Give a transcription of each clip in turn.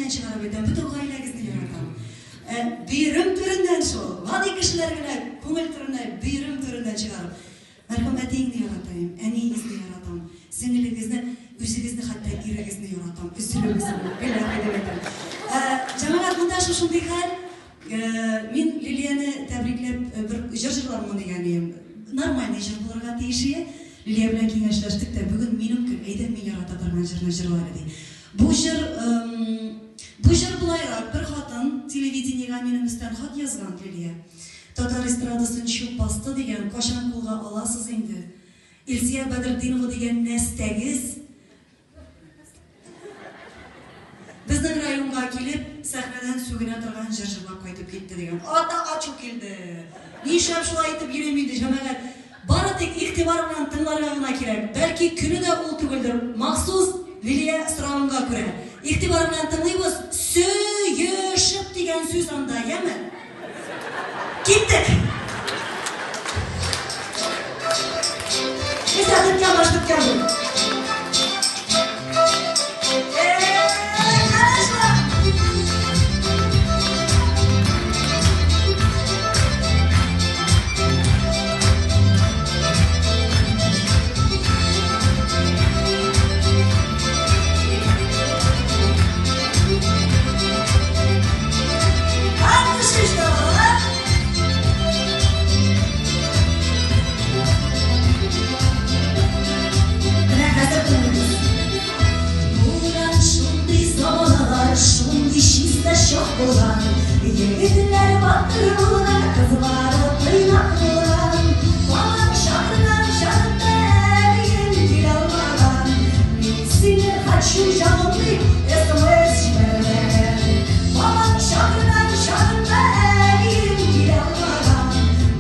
түреннән чыгарып әйтәм, бөтен гаиләгезне яратам. Бөерем түреннән шул, гади кешеләр генә күңел түренә, бөерем түреннән чыгарып. Мәрхүм әтиеңне яратам, әниегезне яратам, сеңелегезне, үзегезне, хәтта ирегезне яратам. Өзелегез, гел рәхмәт әйтәм. Җәмәгать, монда шушындый хәл. Мин Лилияне тәбрикләп бер җыр җырлармын дигән идем. Нормальный җыр булырга тиеш иде. Лилия белән киңәшләштек тә, бүген минем көн, әйдә мин ярата торган җырны җырла әле, ди. Бу җыр, бу җыр болайрак, бер хатын телевидениегә минем өстән хат язган, Лилия. Татар эстрадасын чүп басты дигән, кайчан кулга аласыз инде? Илсөя Бәдретдинова дигән нәстәгез безнең районга килеп, сәхнәдән сүгенә торган җыр җырлап кайтып китте дигән. Ата ачу килде. Нишләп шулай итеп йөрим инде, җәмәгать? Бары тик игътибар белән тыңларга гына кирәк. Бәлки көне дә ул түгелдер. Махсус Лилия соравынга күрә. Игътибар белән тыңлыйбыз. Сөешеп дигән сүз анда, яме? Киттек! Нисә тоткан баш тоткан бу. Менә хәзер тыңлыйбыз. Булган шундый заманалар, шундый чиста чак булган. Егетләр батыр булган, кызлары тыйнак булган. Балам чакырган чагында әнием килә алмаган. Мин сине хочу, җаным дип, смс җибәрмәгән. Балам чакырган чагында әнием килә алмаган.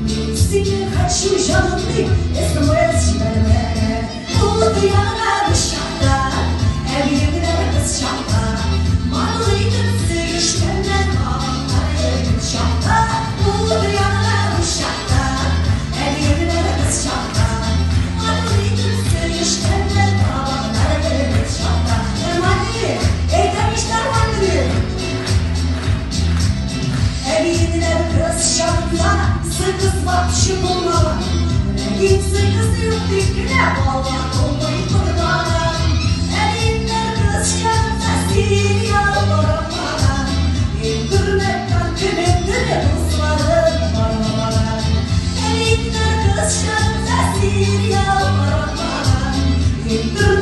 Мин сине хочу, җаным дип, смс җибәрмәгән. Ут янган чакта, әбиеңнәр кыз чакта, матур итеп сөешкәннәр балалар егет чакта. Ут янган чакта, әбиеңнәр кыз чакта, матур итеп сөешкәннәр балалар егет чакта. Нормальный, әйтәм ич, нормальный. Әбиеңнәр кыз чакта, сыкыз вообще булмаган. Ләкин сыкыз юк дип кенә бала тумый тормаган. Әбиеңнәр кыз чакта сериал карамаган. Интернеттан көнен-төне дусларын барламаган. Әбиеңнәр кыз чакта сериал карамаган. Интернеттан